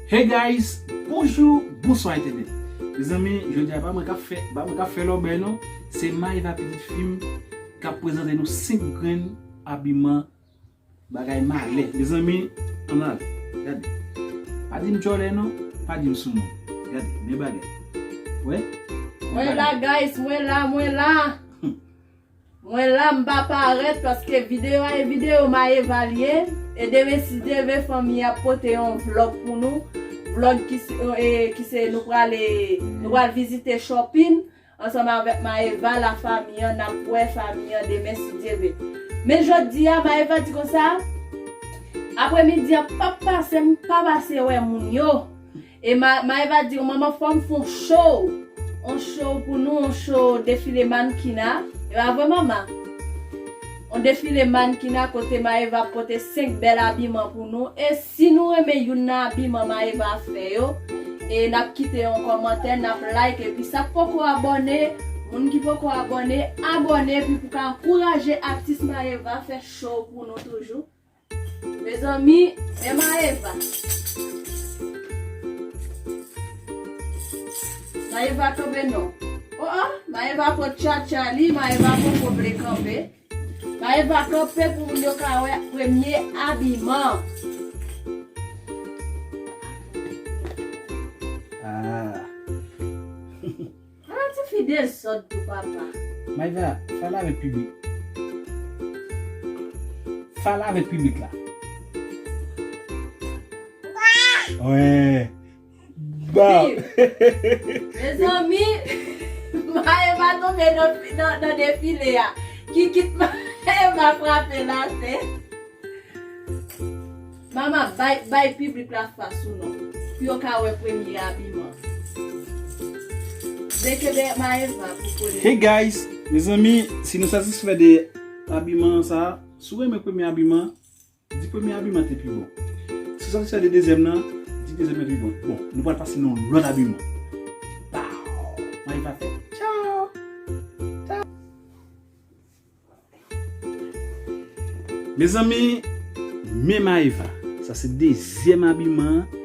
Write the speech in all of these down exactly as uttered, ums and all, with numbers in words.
Hey guys, bonjou, bonswa entènèt. Mezanmi, jodi a pa mwen k ap fè, pa mwen k ap fè lòbèy non. Se Maëva pitit fi m k ap prezante nou senk grenn abiman bagay malè. Mezanmi, ann ale. Gade. Pa di m djòlè non, pa di m sou non. Gade, men bagay. Wè? Mwen la, guys, mwen la, mwen la. Mwen la, m pa parèt paske videyo a e videyo Maëva l ye. E demen si Dye vle, fanmi ap pote yon vlòg pou nou. Vlòg ki se, e, ki se nou prale, nou pral vizite shopping ansanm avèk Maëva, lafanmi an, n ap wè fanmi an demen si Dye vle. Men jodi a, Maëva di konsa, apremidi an p ap pase, m pa pase wè moun yo. E Ma-, Maëva di, manman, fò m fè yon show. Yon show pou nou, yon show defile mannequinat. E pa vre, manman? Yon defile mannequinat kote Maëva ap pote senk bèl abiman pou nou. E si nou renmen youn nan abiman Maëva ap fè yo, e n ap kite yon kòmantè, n ap like, epi sa k poko abòne, moun ki poko abòne, abòne, epi pou ka ankouraje atis Maëva fè show pou nou toujou. Mezanmi, men Maëva. Maëva kanpe non. Oh, oh, Maëva pran tchatcha li, Maëva poko vle kanpe. Maëva kanpe pou moun yo ka wè premye abiman. Ah. Ala ti fi dezòd tou, papa. Maëva, fè l avèk piblik. Fè l avèk piblik la. Wè. Ba. Mezanmi, Maëva tonbe nan, nan, nan defile a. Kikit Maëva frape l atè. Mama, bay, bay piblik la fas ou non, pou yo ka wè premye abiman. Vle kenbe Maëva pou konnen. Hey guys, mezanmi, si nou satisfè de abiman sa, si w renmen premye abiman, di premye abiman te pi bon. Si w satisfè de dezyèm nan, di dezyèm nan pi bon. Bon, nou pral pase nan yon lòt abiman. Pow! Maëva fè tchaw! Tchaw! Mezanmi, men Maëva. Sa se dezyèm abiman an.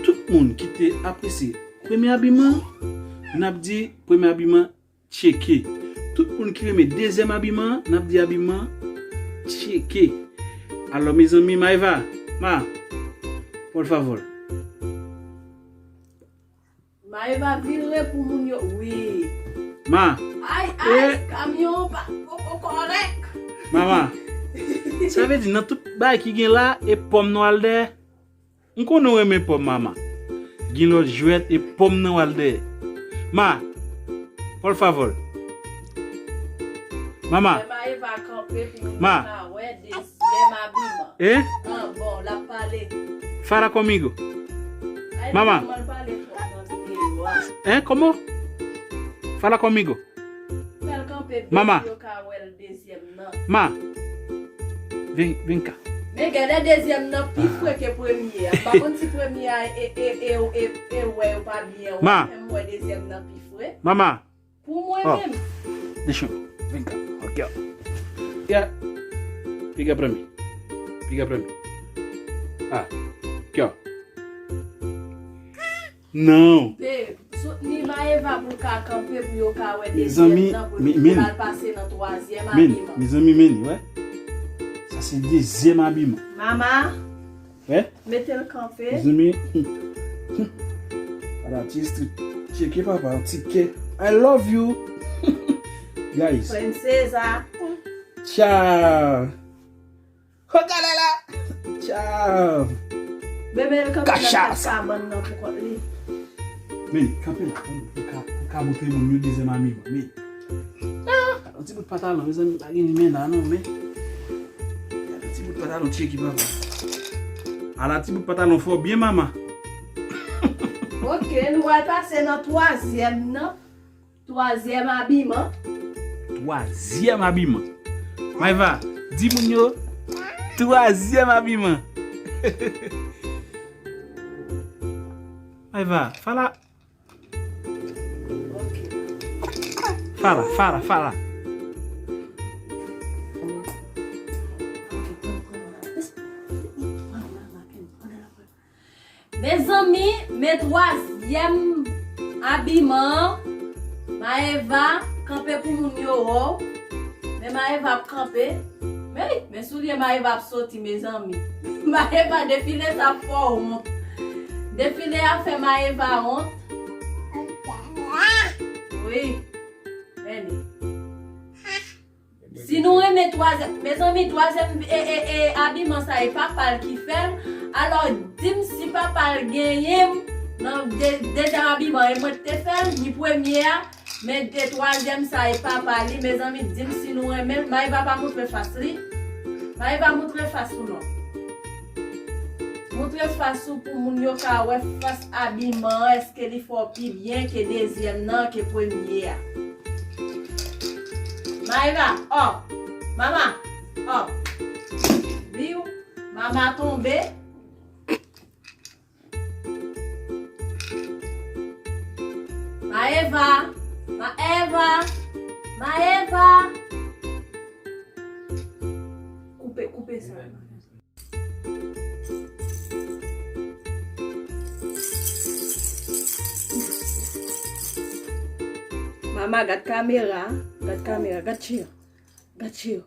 Tout moun ki te apresye premye abiman an, n ap di premye abiman tcheke. Tout moun ki renmen dezyèm abiman an, n ap di abiman tcheke. Alò, mezanmi, Maëva, ma, por favor. Maëva vire pou moun yo. Wi. Ma. Ay, ay, kamyon pa poko kòrèk. Mama. Sa vle di, nan tout bagay ki gen la, e pòm nou al dèyè? M konnen w renmen pòm, mama. Gen lòt jwèt, e pòm nan w al dèyè. Ma. Por favor. Mama. Fè Maëva kanpe pou moun yo ka wè de Dezyèm abiman. Eh? Ah, bon, l ap pale. Fala conmigo. Ay, mama. Kòman l pale fò nan videyo a? Eh, como? Fala conmigo. Fè l kanpe, mama, pou yo ka wè l dezyèm nan. Ma. Vin, vin ka. Men genlè dezyèm nan pi fre ke premye a. M pa konn si premye a e, e, e, e, e wè yo pa byen wè. Ma. Men m wè dezyèm nan pi fre. Mama. Pou mwen menm. Dechou. Vin ka. Ok. Piga. Piga pra mim. Piga pra mim. Ah. Aqui, ó. Não. Babe, soutni Maëva pou l ka kanpe pou yo ka wè dezyèm nan pou l al pase nan twazyèm abiman. Mezanmi, men, wè. Sa se dezyèm abiman. Mama. Wè. Mete l kanpe. Mezanmi. Ala ti estrik. Tcheke papa, ti kè. I love you. Guys. Princesa. Tchao. Regade la. Tchao. Bebe, l kanpe nan tèt kabann nan pou kont li. Men, kanpe la. Ou ka, ou ka montre moun yo dezyèm abiman. Men. Ah, yon ti bout pantalon, mezanmi, pa gen li men la non, men. Yon ti bout pantalon tcheke papa. Ala ti bout pantalon fò byen, mama. Ok, nou pral pase nan twazyèm nan. Twazyèm abiman. Twazyèm abiman. Maëva, di moun yo. Twazyèm abiman. Maëva, fala. Fala, fala, fala. Mezanmi, men twazyèm abiman an. Maëva, kanpe pou moun yo wè w. Men Maëva ap kanpe. Men, men soulye Maëva ap soti, mezanmi. Maëva, defile sa ap fè w wont. Defile a fè Maëva wont. Wi. Men li. Si nou renmen twazyèm, mezanmi, twazyèm e, e, e, abiman sa, e papa l ki fè l. Alò, di m si papa l genyen m nan de, dezyèm abiman, e mwen ki te fè l, ni premye a, men de twazyèm sa, e papa li, mezanmi, di m si nou renmen l. Maëva pa montre fas li. Maëva montre fas ou non. Montre fas ou pou moun yo ka wè fas abiman an, èske li fè w pi byen ke dezyèm nan, ke premye a. Maëva, up. Mama, up. Biw, mama tonbe. Maëva, Maëva, Maëva. Koupe, koupe sa. Mama, gad kamera, gad kamera, gad chiyo, gad chiyo.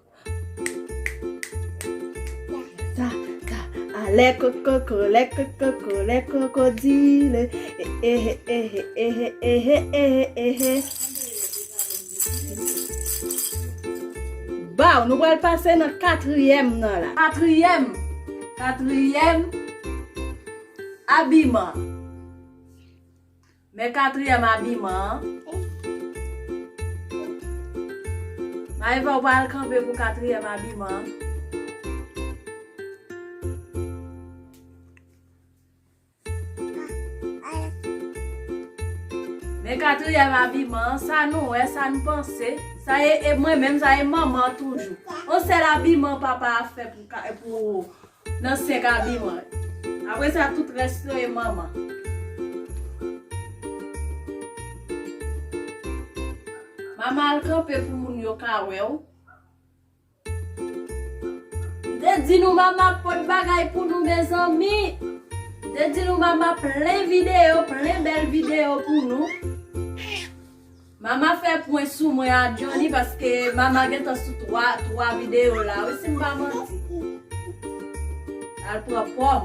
Ta, ta, a lè kokoko, lè kokoko, lè kokodile. Ehe, ehe, ehe, ehe, ehe, ehe. Baw, nou pral pase nan katriyèm nan la. Katriyèm. Katriyèm abiman. Men katriyèm abiman an. Maëva, ou pral kanpe pou katriyèm abiman an. Men katriyèm abiman an, sa nou wè, sa n panse, sa e, e mwen menm, sa e manman toujou. On sèl abiman papa a fè pou ka, pou nan senk abiman. Apre sa, tout rès yo e manman. Manman al kanpe pou moun yo ka wè w. M te di nou manman ap pot bagay pou nou, mezanmi. M te di nou manman plen videyo, plen bèl videyo pou nou. Manman fè pwen sou mwen a Johnny paske manman gentan sou twa, twa videyo la, wi, si m pa manti. Al pran pòm.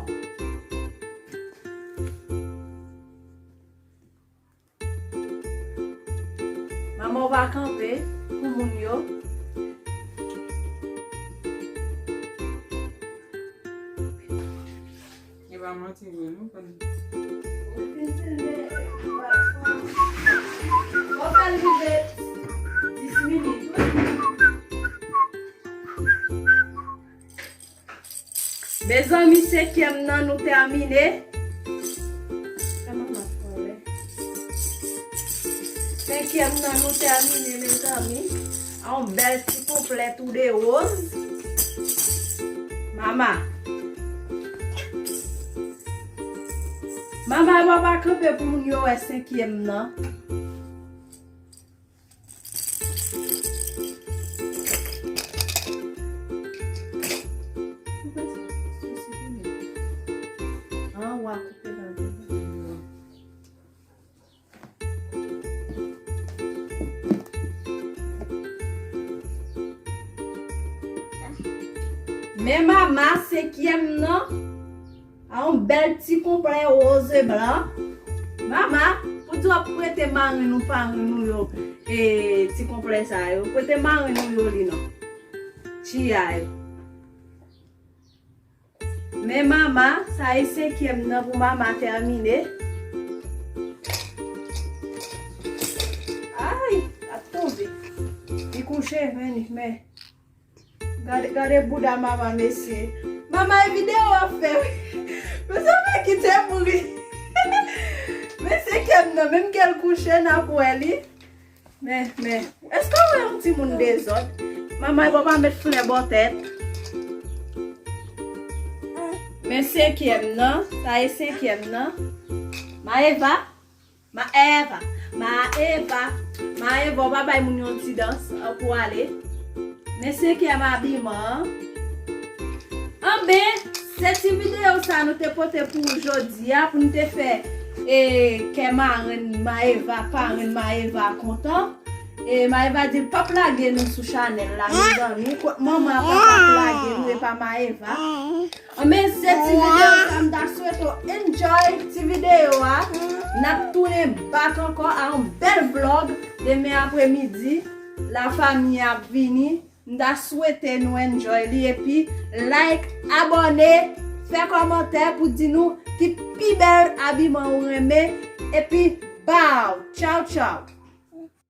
Manman w pa kanpe pou moun yo. E pa manti vre, non, konn. Ou fin filme, w ap fè l rive dis minit, wi. Mezanmi, senkyèm nan nou tèmine. Senkyèm nan nou tèmine, mezanmi. A yon bèl ti konplè tou de woz. Mama. Mama, papa kanpe pou moun yo wè senkyèm nan. Men mama, senkyèm nan. A yon bèl ti konplè woz e blan. Mama, pou di w ap prete marenn ou, parenn ou yo, e, ti konplè sa yo. Prete marenn ou yo li non. Tiya yo. Men mama, sa e senkyèm nan pou mama tèmine. Ay, ap tonbe. Li kouche, men, men. Gade, gade bouda mama, mesye. Mama, e videyo w ap fè, wi. Mesye, fè kite m ri. Mesye, kè m nan, menm ke l kouche, n ap wè li. Men, men, èske w wè yon timoun dezòd? Mama, e pa met flè bò tèt. Men senkyèm nan, sa e senkyèm nan. Maëva. Maëva, Maëva, Maëva, w pa bay moun yon ti dans, an pou ale. Men senkyèm abiman an. Anben, Se ti videyo sa nou te pote pou jodi a, pou nou te fè e kè marenn Maëva, parenn Maëva kontan. E Maëva di l p ap lage nou sou chanèl la, mezanmi. Kot manman a papa ap lage nou, e pa Maëva. Anben, se ti videyo sa, m ta swete w enjoy ti videyo a. N ap tounen back ankò a yon bèl vlog demen apremidi. Lafanmi ap vini. M ta swete nou enjoy li epi like, abòne, fè kòmantè pou di nou ki pi bèl abiman ou renmen. Epi, baw, tchaw, tchaw.